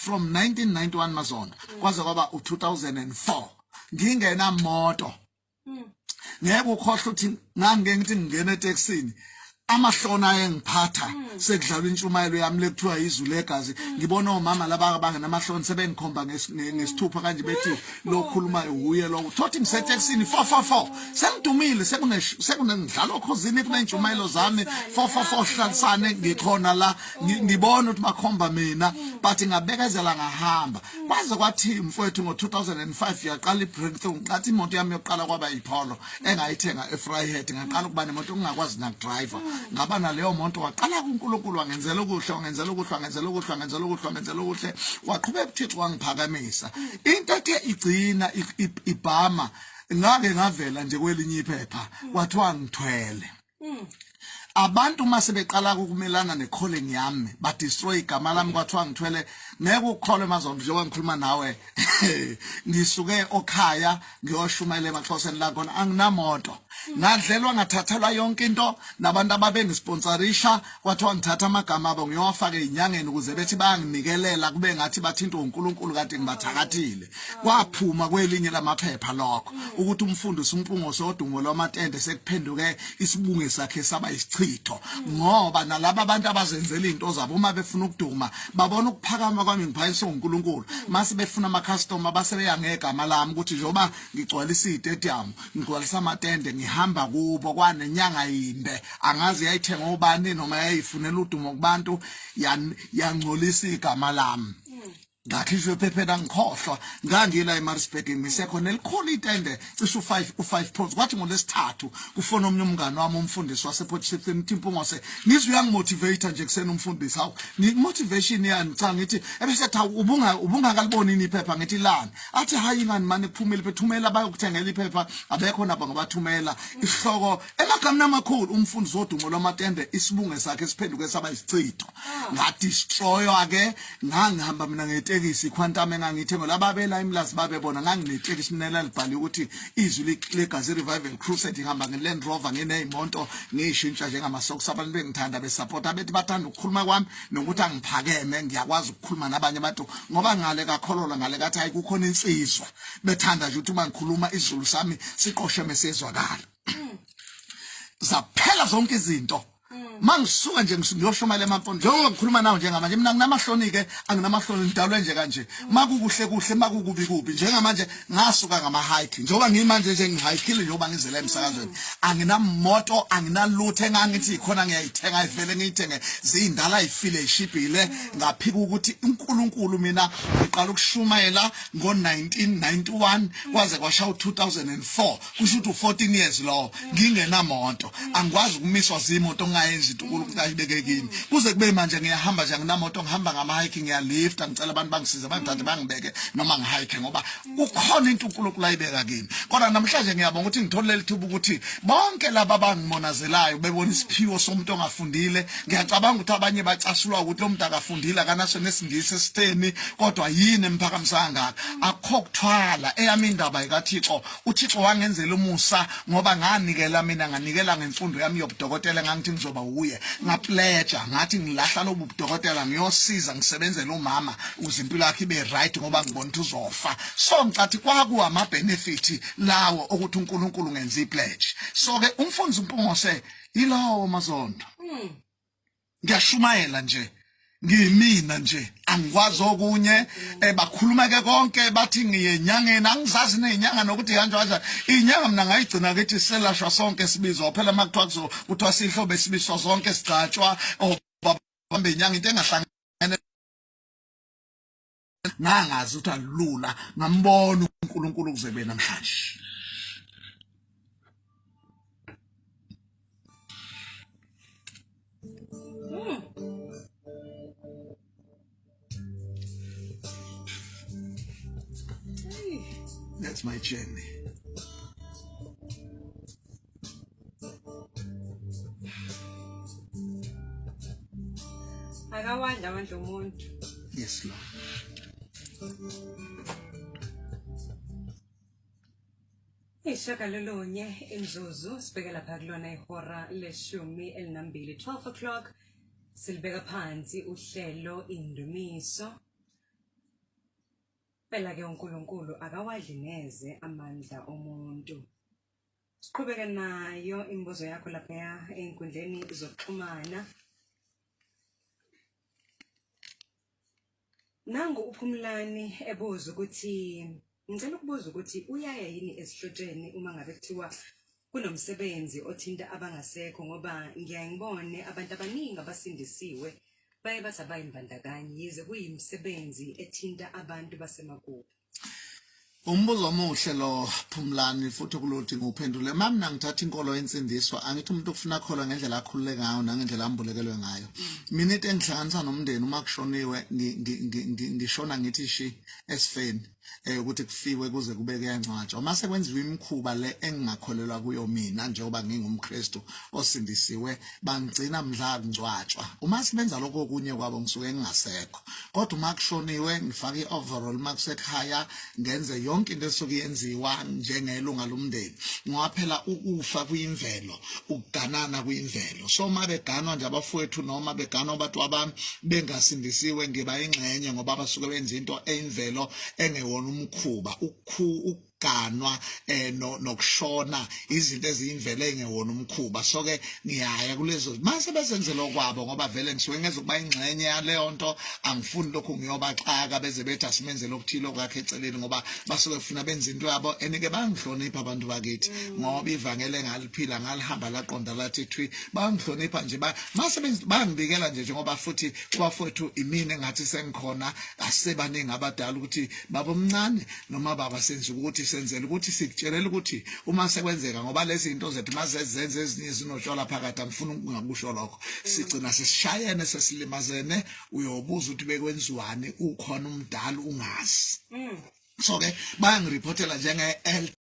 from 1991 Mazondo kwaze kwaba u2004 ngingena moto. Ngeke ukhohle ukuthi ngangike ngithi ngingena etekisini, amahlona ayengiphatha sekudlalwa intshumayelo yami lekuthiwa izwi legazi. Ngibona omama laba abangenamahloni sebengikhomba ngesithupha kanje, bethi lo khulumayo uye lo. Thothi ngisetekisini 444, sengidumile, sekunengidlala okhozini, kuney'ntshumayelo zami 444 hlalisane, ngikhona la, ngibona ukuthi bakhomba mina, but ngabekezela, ngahamba kwaze kwathi mfowethu ngo-2005 yaqala i-breakthrough. Ngathi imoto yami yokuqala kwaba yiPolo engayithenga eVryheid. Ngaqala ukuba nemoto ngingakwazi nakudriver, ngaba naleyo moto. Waqala kuNkulunkulu wangenzela okuhle, wangenzela okuhle, wangenzela okuhle, wangenzela okuhle, wangenzela okuhle. Waqhubeka uThixo wangiphakamisa. Into ethe igcina ibhama, ngake ngavela nje kwelinye iphepha, kwathiwa ngithwele. Abantu uma sebeqala ukumelana ne-calling yami, ba-destroy igama lami, kwathiwa ngithwele. Ngeke ukukholwe Mazondo, njengoba ngikhuluma nawe ngisuke okhaya ngiyoshumayela emaXhoseni, la khona anginamoto. Ngadlelwa, ngathathelwa yonke into nabantu ababengisponsorisha. Kwathiwa ngithatha amagama abo ngiyowafaka ey'nyangeni ukuze bethi bayanginikelela, kube ngathi bathintwa uNkulunkulu, kade ngibathakathile. Kwaphuma kwelinye lamaphepha lokho ukuthi umfundisi uMpungose odumo lwamatende sekuphenduke isibunge sakhe saba isichitho, ngoba nalaba abantu abazenzela izinto zabo uma befuna ukuduma babona ukuphakama kwami ngiphakanyiswa uNkulunkulu, mase befuna ama-customer base beya ngegama lami ukuthi njengoba ngigcwalisa iy'tediyamu, ngigcwalisa amatende, ngihamba kubo. Kwanenyanga yimbe, angazi yayithenga obani noma yayifunela udumo kubantu, yangcolisa igama lami, ngakhishwa ephepheni. Angikhohlwa, ngangila eMaritzburg, ngisekhona elikhulu itende cishe u5 u5 pounds. Kwathi ngolesithathu kufona omnye umngane wami, umfundisi wasePort Shepstone, uthi, "Mpungose," ngizwe uyangimotivate nje kusena umfundisi. "Hawu, motivation yani?" Cha, ngithi ebese ethi, "Ubunga ubungakaliboni iphepha?" Ngithi, "Lani?" Athi, "Hayi, ingani manje kuphumile, bethumela bayokuthengela iphepha." Abekho nabo, ngabathumela isihloko emagameni amakhulu, "Umfundisi wodumo lwamatende isibunge sakhe siphenduke saba isichitho." Ngadestroywa ke. Ngangihamba mina ngetekisi Quantum engangiyithenga lababela eMlazi, babebona nganginetekisi mina elalibhaliwe ukuthi Izwi Legazi Revival Crusade. Ngihamba nge-Land Rover, nginey'moto, ngiyishintsha njengamasokisi. Abantu bengithanda, besapota, bethi bathanda ukukhuluma kwami nokuthi angiphakeme, ngiyakwazi ukukhuluma nabanye abantu, ngoba ngale kakholola ngale kathi hayi, kukhona insizwa. Bethanda nje ukuthi uma ngikhuluma isiZulu sami siqoshe mesezwakala. Zaphela zonke izinto mangisuka nje ngiyoshumayela eMampondo, njengoba ngikhuluma nawe njengamanje. Mina nginamahloni ke, anginamahloni, ngidalwe nje kanje. Makukuhle kuhle, makukubi kubi. Njengamanje ngasuka ngama hike, njengoba ngimanje nje ngihikile, njengoba ngizela emsakazweni. Anginamoto, anginalutho engangithi khona ngiyayithenga, ivele ngiyithenge zindala, ifile, ishibhile. Ngaphika ukuthi uNkulunkulu, mina ngiqala ukushumayela ngo1991 kwaze kwasha u2004, kusho ukuthi u14 years lowo ngingenamoto. Angikwazi ukumiswa zimoto, ngingayenzi into uNkulunkulu ayibeke kimi. Kuze kube manje ngiyahamba nje, anginamoto, ngihamba ngama-hike, ngiyalifta, ngicela abantu bangisize, bangithathe bangibeke noma ngihike, ngoba kukhona into uNkulunkulu ayibeka kimi. Kodwa namhlanje ngiyabonga ukuthi ngithole leli thuba ukuthi bonke laba abangimonazelayo bebona isiphiwo somuntu ongafundile. Ngiyacabanga ukuthi abanye bacasulwa ukuthi lo muntu akafundile, akanaso nesingisi esitheni, kodwa yini emphakamisa kangaka? Akukho kuthwala, eyami indaba ikaThixo. UThixo wangenzela umusa ngoba nganikela mina, nganikela ngemfundo yami yobudokotela engangithi ngizoba wuye. Ngapledge, ngathi ngilahla lobu budokotela, ngiyosiza, ngisebenzele umama ukuze impilo yakhe ibe right, ngoba ngibona ukuthi uzofa. So ngicathi kwaku ama benefit lawo ukuthi uNkulunkulu ngenza ipledge. So ke umfundisi uMpungose yilowo Mazondo. Ngiyashumayela nje, ngiyimina nje, angikwazi okunye. Bakhuluma ke konke, bathi ngiye enyangeni, angizazi nezinyanga nokuthi kanjani kanjani inyanga. Mina ngayigcina kithi selashwa sonke, sibizwa phela makuthiwa kuzo kuthiwa sihlobo esibiswa sonke, sigcatshwa bambe inyanga, into engahlangene. Ngangazi ukuthi alula, ngambona uNkulunkulu kuze kube namhlanje. That's my journey. Akawandla amandla omuntu. Yes, Lord. Ishagalolunye imzuzu sibheke lapha kulona ihora leshumi elinambili, 12 o'clock. Silibeka phansi uhlelo Indumiso. Phela-ke uNkulunkulu akawadli neze amandla omuntu. Siqhubeke nayo imibuzo yakho laphaya ey'nkundleni zokuxhumana. Nangu uPhumlani ebuza ukuthi ngicela ukubuza ukuthi uyaya yini ezihlotsheni uma ngabe kuthiwa kunomsebenzi othinta abangasekho ngoba ngiyaye ngibone abantu abaningi abasindisiwe baye bathi abayimbandakanyi yize kuyimisebenzi ethinta abantu basemakubo. Umbuzo omuhle lo Phumlani futhi kulothi ngiwuphendule. Uma mina ngithatha inkolo yensindiso angithi umuntu ufuna akholwe ngendlela akhulule ngayo nangendlela ambulekelwe ngayo. Mina into engihlanganisa nomndeni uma kushoniwe ngishona ngithi shi esifeni ukuthi kufiwe kuze kube kuyangcwatshwa. Uma sekwenziwa imikhuba le engingakholelwa kuyo mina njengoba ngingumKristu osindisiwe bangigcina mhla kungcwatshwa. Uma sebenza lokho okunye kwabo ngisuke ngingasekho. Kodwa uma kushoniwe ngifaka i-overall uma kusekhaya ngenze yonke into esuke yenziwa njengelunga lomndeni ngoba phela ukufa kuyimvelo ukuganana kuyimvelo so uma beganwa nje abafowethu noma beganwa abantu abami bengasindisiwe ngiba ingxenye ngoba basuke benza into eyimvelo engewona umkhuba ukuganwa eh nokushona izinto eziyimvelo engewona umkhuba so ke ngiyaya kulezo mase bezenzela okwabo ngoba vele ngisuke ngeze ukuba ingxenye yaleyo nto angifuni lokhu ngiyobaxaka beze bethi asimenzele okuthile okwakhe eceleni ngoba basuke kufuna benze into yabo and ke bangihlonipha abantu bakithi ngoba ivangele engaliphila ngalihamba laqonda lathi thwi bangihlonipha nje mase bangibikela nje njengoba futhi kubafowethu imina engathi sengikhona asebaningi abadala ukuthi baba omncane noma baba senza ukuthi senzela ukuthi sikutshelela ukuthi uma sekwenzeka ngoba lezi zinto zethu mazezenze ezinye zinotshwala phakathi angifuni ukungakusho lokho sigcina sesishayene sesilimazene uyobuza ukuthi bekwenziwani ukhona umdala ungazi so ke bayangiripotela njenge-elder.